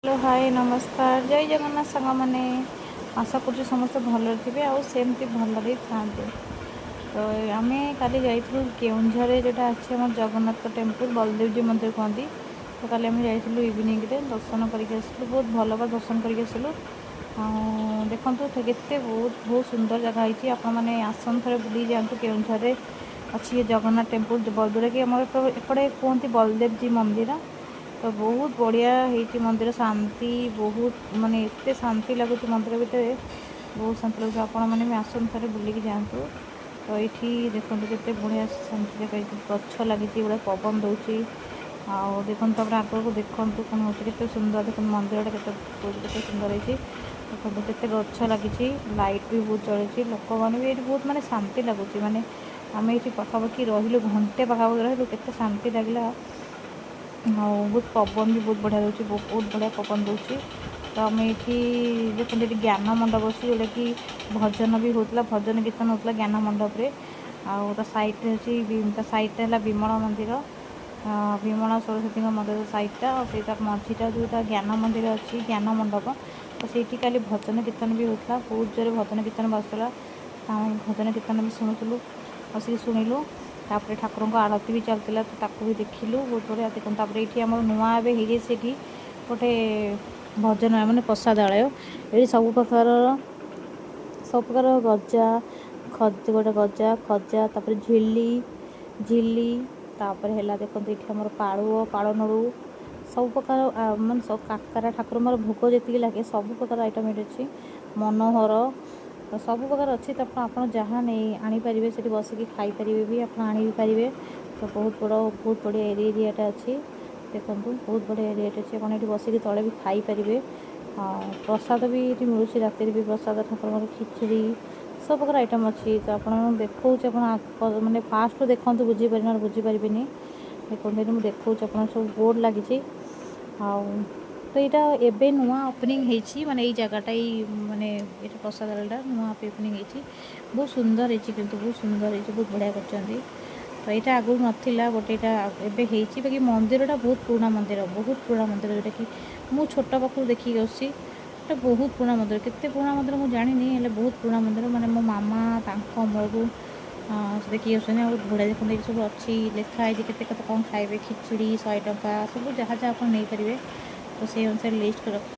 Hello, ହାଏ, ନମସ୍କାର, ଜୟ ଜଗନ୍ନାଥ ସାଙ୍ଗମାନେ। ଆଶା କରୁଛି ସମସ୍ତେ ଭଲରେ ଥିବେ ଆଉ ସେମିତି ଭଲରେ ଥାଆନ୍ତୁ। ତ ଆମେ କାଲି ଯାଇଥିଲୁ କେଉଁଝରରେ, ଯେଉଁଟା ଅଛି ଆମର ଜଗନ୍ନାଥ ଟେମ୍ପଲ୍, ବଳଦେବଜୀ ମନ୍ଦିର କୁହନ୍ତି। ତ କାଲି ଆମେ ଯାଇଥିଲୁ, ଇଭିନିଂରେ ଦର୍ଶନ କରିକି ଆସିଲୁ। ବହୁତ ଭଲ ଭାବରେ ଦର୍ଶନ କରିକି ଆସିଲୁ। ଆଉ ଦେଖନ୍ତୁ କେତେ ବହୁତ ବହୁତ ସୁନ୍ଦର ଜାଗା ହେଇଛି। ଆପଣମାନେ ଆସନ୍ତୁ, ଥରେ ବୁଲି ଯାଆନ୍ତୁ। କେଉଁଝରରେ ଅଛି ଜଗନ୍ନାଥ ଟେମ୍ପଲ୍, ଯେଉଁଟାକି ଆମର ଏପଟେ କୁହନ୍ତି ବଳଦେବଜୀ ମନ୍ଦିର। ତ ବହୁତ ବଢ଼ିଆ ହେଇଛି ମନ୍ଦିର। ଶାନ୍ତି ବହୁତ, ମାନେ ଏତେ ଶାନ୍ତି ଲାଗୁଛି ମନ୍ଦିର ଭିତରେ, ବହୁତ ଶାନ୍ତି ଲାଗୁଛି। ଆପଣମାନେ ବି ଆସନ୍ତୁ, ଥରେ ବୁଲିକି ଯାଆନ୍ତୁ। ତ ଏଇଠି ଦେଖନ୍ତୁ, କେତେ ବଢ଼ିଆ ଶାନ୍ତି ଜାଗା ହେଇଛି। ଗଛ ଲାଗିଛି, ବଢ଼ିଆ ପବନ ଦେଉଛି। ଆଉ ଦେଖନ୍ତୁ, ତାପରେ ଆଗକୁ ଦେଖନ୍ତୁ କ'ଣ ହେଉଛି। କେତେ ସୁନ୍ଦର ଦେଖନ୍ତୁ ମନ୍ଦିରଟା, କେତେ କେତେ ସୁନ୍ଦର ହେଇଛି। ଦେଖନ୍ତୁ, କେତେ ଗଛ ଲାଗିଛି, ଲାଇଟ୍ ବି ବହୁତ ଜଳୁଛି, ଲୋକମାନେ ବି ଏଇଠି ବହୁତ, ମାନେ ଶାନ୍ତି ଲାଗୁଛି। ମାନେ ଆମେ ଏଇଠି ପାଖାପାଖି ରହିଲୁ, ଘଣ୍ଟେ ପାଖାପାଖି ରହିଲୁ, କେତେ ଶାନ୍ତି ଲାଗିଲା। ଆଉ ବହୁତ ପବନ ବି ବହୁତ ବଢ଼ିଆ ଦେଉଛି, ବହୁତ ବଢ଼ିଆ ପବନ ଦେଉଛି। ତ ଆମେ ଏଇଠି ଦେଖନ୍ତୁ, ଏଠି ଜ୍ଞାନ ମଣ୍ଡପ ଅଛି, ଯେଉଁଟାକି ଭଜନ ବି ହେଉଥିଲା, ଭଜନ କୀର୍ତ୍ତନ ହେଉଥିଲା ଜ୍ଞାନ ମଣ୍ଡପରେ। ଆଉ ତା ସାଇଡ଼୍ରେ ଅଛି, ତା ସାଇଡ଼୍ଟା ହେଲା ବିମଳ ମନ୍ଦିର, ବିମଳା ସରସ୍ୱତୀଙ୍କ ମନ୍ଦିର ସାଇଡ଼୍ଟା। ଆଉ ସେଇଟା ମଝିଟା ଯେଉଁଟା ଜ୍ଞାନ ମନ୍ଦିର ଅଛି, ଜ୍ଞାନ ମଣ୍ଡପ, ତ ସେଇଠି କାଲି ଭଜନ କୀର୍ତ୍ତନ ବି ହେଉଥିଲା। ବହୁତ ଜୋରେ ଭଜନ କୀର୍ତ୍ତନ ବାଜୁଥିଲା। ଆମେ ଭଜନ କୀର୍ତ୍ତନ ବି ଶୁଣୁଥିଲୁ, ବସିକି ଶୁଣିଲୁ। ତାପରେ ଠାକୁରଙ୍କ ଆଳତି ବି ଚାଲିଥିଲା, ତ ତାକୁ ବି ଦେଖିଲୁ। ବହୁତ ବଢ଼ିଆ ଦେଖନ୍ତୁ। ତାପରେ ଏଇଠି ଆମର ନୂଆ ଏବେ ହେଇଯାଇଛି ସେଠି ଗୋଟେ ଭଜନ, ମାନେ ପ୍ରସାଦାଳୟ। ଏଠି ସବୁ ପ୍ରକାର ଗଜା, ଗୋଟେ ଗଜା, ଖଜା, ତାପରେ ଝିଲି ଝିଲି, ତାପରେ ହେଲା ଦେଖନ୍ତୁ ଏଇଠି ଆମର ପାଳୁଅ, ପାଳନଡ଼ୁ, ସବୁ ପ୍ରକାର, ମାନେ ସବୁ କାକରା, ଠାକୁରଙ୍କର ଭୋଗ ଯେତିକି ଲାଗେ, ସବୁ ପ୍ରକାର ଆଇଟମ୍ ଏଇଠି ଅଛି। ମନୋହର, ସବୁ ପ୍ରକାର ଅଛି। ତ ଆପଣ ଯାହା ନେଇ ଆଣିପାରିବେ, ସେଠି ବସିକି ଖାଇପାରିବେ ବି, ଆପଣ ଆଣି ବି ପାରିବେ। ତ ବହୁତ ବଡ଼, ବହୁତ ବଢ଼ିଆ ଏରିଆଟା ଅଛି। ଦେଖନ୍ତୁ, ବହୁତ ବଢ଼ିଆ ଏରିଆଟା ଅଛି। ଆପଣ ଏଠି ବସିକି ତଳେ ବି ଖାଇପାରିବେ। ଆଉ ପ୍ରସାଦ ବି ଏଠି ମିଳୁଛି, ରାତିରେ ବି ପ୍ରସାଦ, ଠାକୁରଙ୍କର ଖିଚୁଡ଼ି, ସବୁ ପ୍ରକାର ଆଇଟମ୍ ଅଛି। ତ ଆପଣ ଦେଖାଉଛି, ଆପଣ ମାନେ ଫାଷ୍ଟରୁ ଦେଖନ୍ତୁ, ବୁଝିପାରିବେ, ନହେଲେ ବୁଝିପାରିବେନି। ଦେଖନ୍ତୁ, ଏଠି ମୁଁ ଦେଖାଉଛି ଆପଣ, ସବୁ ବୋର୍ଡ଼ ଲାଗିଛି। ଆଉ ତ ଏଇଟା ଏବେ ନୂଆ ଓପନିଂ ହେଇଛି, ମାନେ ଏଇ ଜାଗାଟା, ଏଇ ମାନେ ଏଇଟା ପ୍ରସାଦାଳୟଟା ନୂଆ ଓପନିଂ ହେଇଛି। ବହୁତ ସୁନ୍ଦର ହେଇଛି କିନ୍ତୁ, ବହୁତ ସୁନ୍ଦର ହେଇଛି, ବହୁତ ବଢ଼ିଆ କରିଛନ୍ତି। ତ ଏଇଟା ଆଗରୁ ନଥିଲା ଗୋଟେ, ଏଇଟା ଏବେ ହେଇଛି। ବାକି ମନ୍ଦିରଟା ବହୁତ ପୁରୁଣା ମନ୍ଦିର, ବହୁତ ପୁରୁଣା ମନ୍ଦିର, ଯେଉଁଟାକି ମୁଁ ଛୋଟ ପାଖରୁ ଦେଖିକି ଆସୁଛି। ଏଇଟା ବହୁତ ପୁରୁଣା ମନ୍ଦିର। କେତେ ପୁରୁଣା ମନ୍ଦିର ମୁଁ ଜାଣିନି, ହେଲେ ବହୁତ ପୁରୁଣା ମନ୍ଦିର। ମାନେ ମୋ ମାମା ତାଙ୍କ ଅମଳରୁ ଦେଖିକି ଆସୁଛନ୍ତି। ଆଉ ବଢ଼ିଆ ଦେଖନ୍ତୁ, ଏଇଠି ସବୁ ଅଛି, ଲେଖା ହେଇଛି କେତେ କେତେ କ'ଣ ଖାଇବେ। ଖିଚୁଡ଼ି 100 ଟଙ୍କା, ସବୁ ଯାହା ଯାହା ଆପଣ ନେଇପାରିବେ, ତ ସେଇ ଅନୁସାରେ ଲିଷ୍ଟ ରଖ